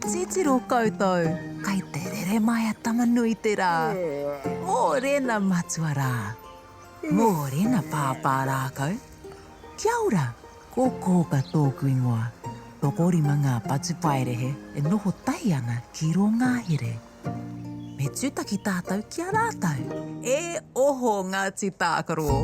Titiro koutou, kai te rere mai a Tama-nui-te-rā. Mōrena matua rā. Mōrena pāpā rākau. Kia ora, ko Kōka tōku ingoa. Tokorima ngā patupaiarehe e noho tahi ana ki rō ngahere. Me tūtaki tātou ki a rātou. E oho Ngāti Tākaro!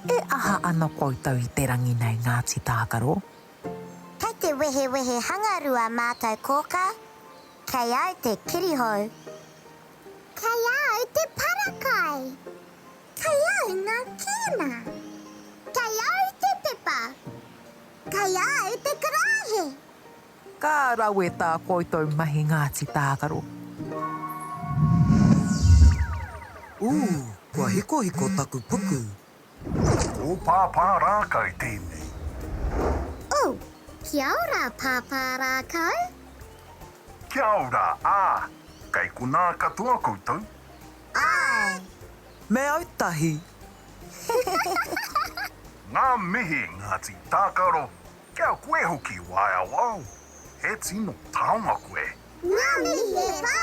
E aha ana koutou i te rangi nei, Ngāti Tākaro? Kei te wehewehe hangarua mātou kōkā, kei au te kirihou. Kei au te parakai. Kei au ngā kēna. Kei au te pepa. Kei au te karaehe. Ka rawe tā koutou mahi Ngāti Tākaro. Ū, kua hikohiko taku puku. Ko Pāpā Rākau tēnei. Oh, kia ora Pāpā Rākau. Kia ora, ā, kei konā katoa koutou? Āe! Me au tahi. Ngā mihi Ngāti Tākaro, kia koe hoki Waeawao, he tino taonga koe. Ngā mihi e pā!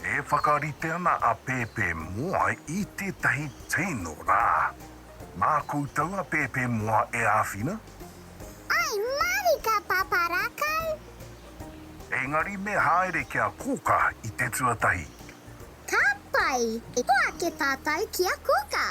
E whakarite ana a Pēpē Moa i tētahi tino rā. Mā koutou a Pēpē Moa e āwhina? Ai marika Papa Rakau! Engari me haere ki a Kōkā i te tuatahi. Ka pai! Hoake tātou ki a Kōkā.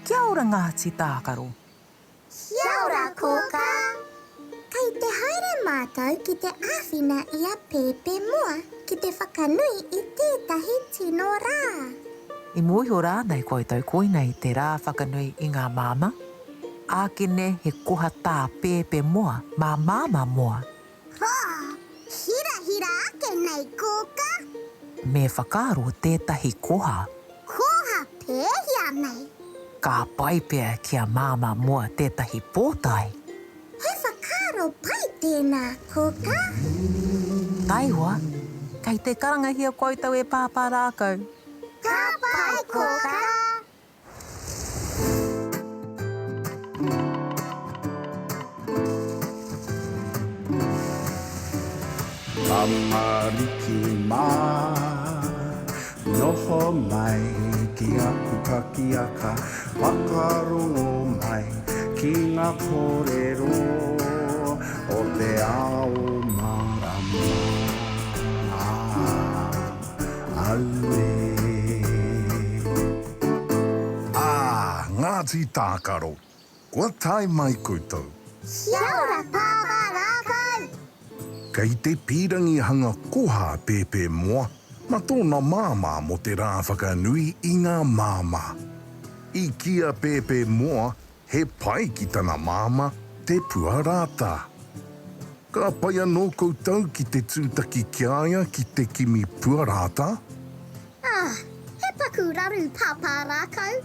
Kia ora Ngāti Tākaro. Kia ora kōkā! Kei te haere mātou ki te āwhina i a Pēpē Moa ki te whakanui i tētahi tino rā. I mōhio rānei koutou koinei te rā whakanui i ngā māmā? Ākene he koha tā Pēpē Moa mā Māmā Moa. Hā! Hirahira ake nei kōkā! Me whakaaro tētahi koha. Koha pēhea nei? Ka pai pea ki a Māmā Moa tētahi pōtae. He whakaaro pai tēnā, kōkā. Taihoa, kei te karangahia koutou e Pāpā Rākau. Ka pai, kōkā. Tamariki mā, noho mai ki aku pakiaka, whakarongo mai ki ngā kōrero o te ao mārama. Auē. Ā, Ngāti Tākaro, Kua tae mai koutou. Kia ora Pāpā Rākau! Kei te pīrangi hanga koha a Pēpē Moa ma tōna māmā mō te rā whakanui i ngā māmā. I kī a Pēpē Moa he pai ki tana māmā te pua rātā. Ka pai anō koutou ki te tūtaki ki a ia ki te kimi pua rātā? Ah, he paku raru Pāpā Rākau.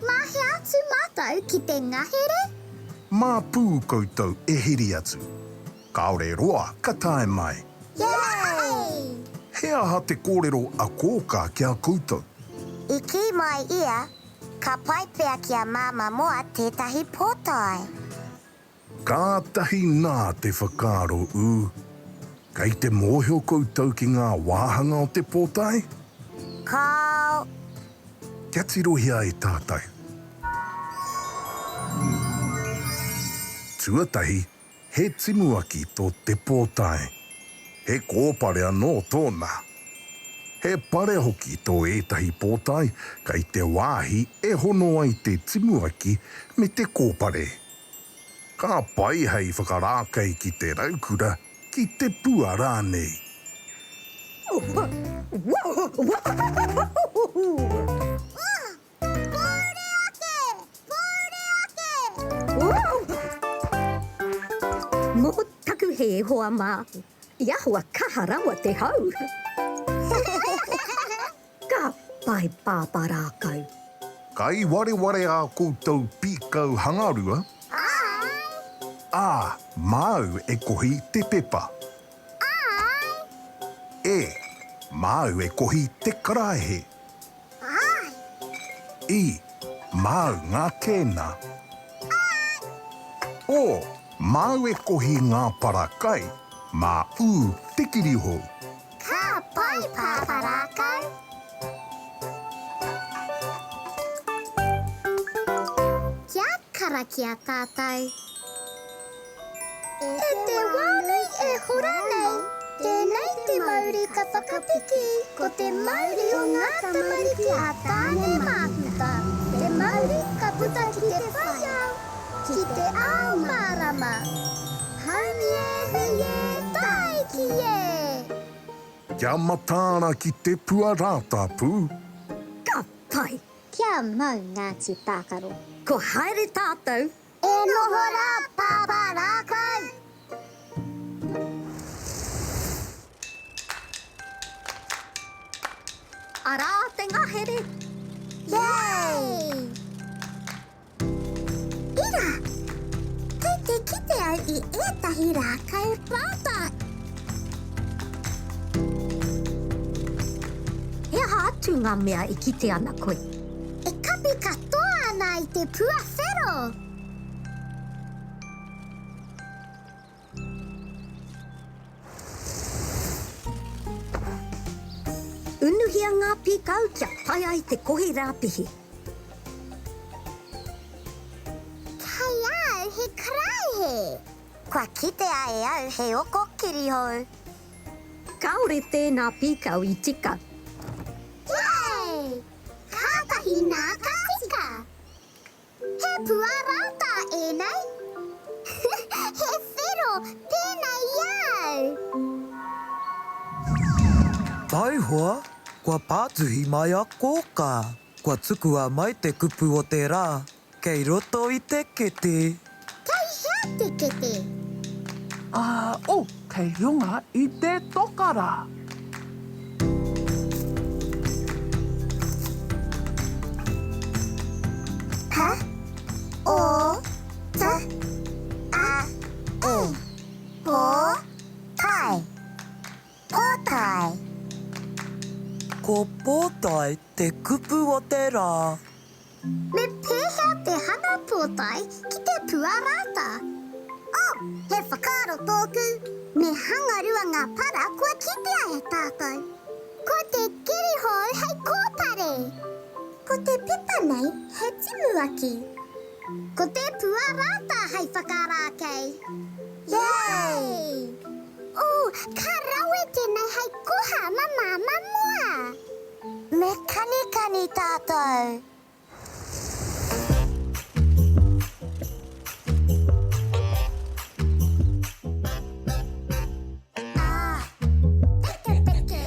Mā hea atu mātou ki te ngahere? Mā pū koutou e heri atu. Kāore roa ka tae mai. Yay! He aha te kōrero a Kōkā ki a koutou? I kī mai ia, ka pai pea ki a Māmā Moa tētahi pōtae. Kātahi nā te whakaaro ū. Kei te mōhio koutou ki ngā wāhanga o te pōtae? Kāo. Kia tirohia e tātou. Tuatahi, he timuaki tō te pōtae. He kōpare anō tōna. He pare hoki tō ētahi pōtae kei te wāhi e hono ai te timuaki me te kōpare. Ka pai hei whakarākei ki te raukura, ki te pua rānei. Pōuri ake! Pōuri ake! Mō taku hē, hoa mā, i ahua kaha rawa te hau. Ka pai Pāpā Rākau. Kai wareware ā koutou pīkau hangarua? Āe! Ā, māu e kohi te pepa. Āe! E, māu e kohi te karaehe. Āe! I, māu ngā kēna. Āe! O, māu e kohi ngā para kai, mā ū te kirihou. Ka pai, Pāpā Rākau! Kia karakia tātou. E te wā nei e hora nei, tēnei te mauri ka whakapiki, ko te mauri o ngā tamariki a Tāne Māhuta, te mauri ka puta ki te whai ao, ki te ao mārama. Haumi e hui e, tāiki e! Kia mataara ki te pua rātāpū. Ka pai! Kia mau Ngāti Tākaro. Ko haere tātou. E noho rā Pāpā Rākau! Arā te ngahere! Yay! Ira! Kei te kite au i ētahi rākau rātā. He aha atu ngā mea e kite ana koe? E kapi katoa ana i te pua whero! Unuhia ngā pīkau kia pai ai te kohi rāpihi. Kei a au he karaehe. Kua kitea e au he oko kirihou. Kāore tēnā pīkau i tika. Yay! Kātahi nā ka tika! He pua rātā ēnei. He whero pēnei i a au. Taihoa, kua pātuhi mai a Kōkā. Kua tukua mai te kupu o te rā, kei roto i te kete. Kei hea te kete? Ā, oh, kei runga i te toka rā. P, O, T, A, E. Pō, tae. Pōtae. Ko pōtae te kupu o te rā. Me pēhea te hanga pōtae ki te pua rātā? Oh, he whakaaro tōku! Me hangarua ngā para kua kitea e tātou. Ko te kirihou hei kōpare! Ko te pepa nei he timuaki. Ko te pua rātā hei whakarākei. Yay! Ooh, ka rawe tēnei hei koha ma Māmā Moa! Me kanikani tātou! A, pekepeke.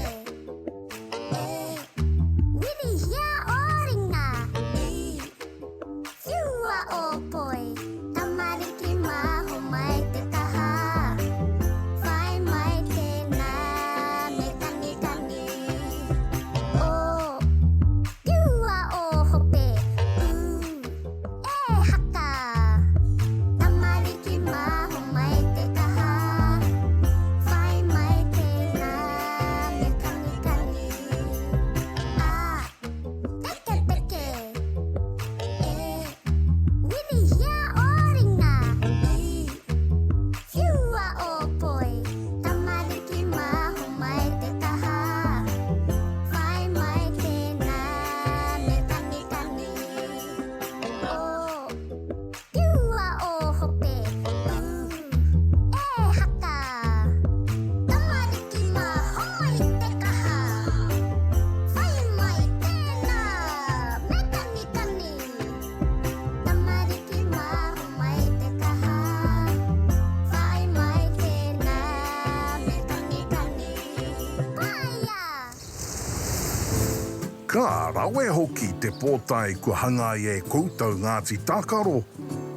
E, wirihia ō ringa. I, whiua ō poi. Tamariki mā, homai te kaha. Whai mai tēnā, me kanikani. O, whiua ō hopu. Ka rawe hoki te pōtae kua hangaia e koutou Ngāti Tākaro.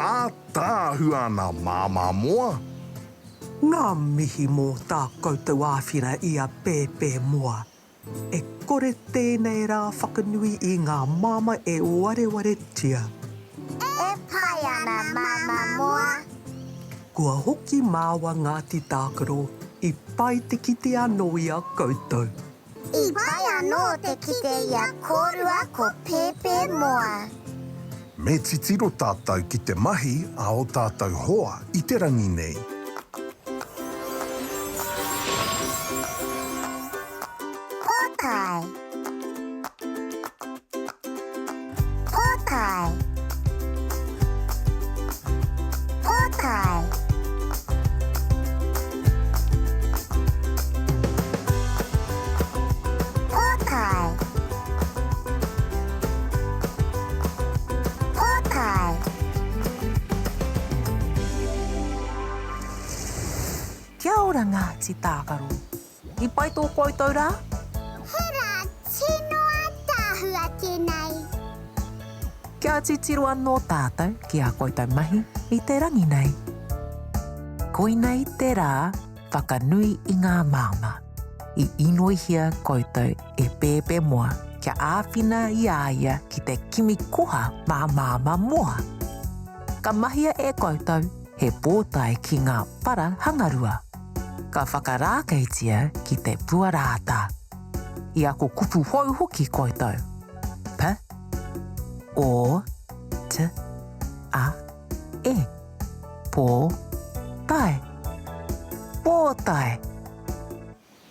Ātaahua ana Māmā Moa! Ngā mihi mō tā koutou āwhina i a Pēpē Moa. E kore tēnei rā whakanui i ngā māmā e warewaretia. E pai ana Māmā Moa. Kua hoki māua Ngāti Tākaro i pai te kite anō i a koutou. I pai anō te kite i a kōrua ko Pēpē Moa. Me titiro tātou ki te mahi a ō tātou hoa i te rangi nei. Pōtae. Pōtae. Pōtae. Pōtae. Pōtae. Kia ora Ngāti Tākaro. I pai tō koutou rā? He rā tino ātaahua tēnei. Kia titiro anō tātou ki ā koutou mahi i te rangi nei. Koinei te rā whakanui i ngā māmā. I inoihia koutou e Pēpē Moa kia āwhina i a ia ki te kimi koha mā Māmā Moa. Ka mahia e koutou he pōtae ki ngā para hangarua. Ka whakarākeitia ki te pua rātā. I ako kupu hou hoki koutou. P, O, T, A, E. Pō, tae. Pōtae!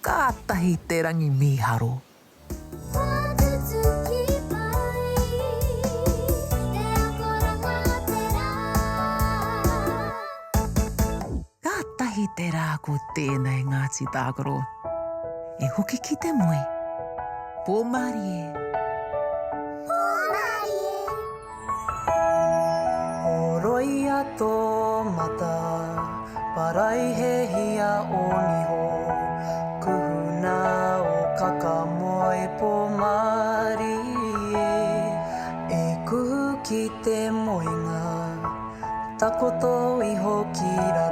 Kātahi te rangi mīharo. Kua tutuki pai te akoranga o te rā. Kātahi te rā ko tēnei Ngāti Tākaro. E hoki ki te moe. Pō mārie. Pō mārie. Horoia tō mata, paraihehia ō niho, kuhuna ō kakamoe pō mārie, e kuhu ki te moenga, takoto iho ki raro.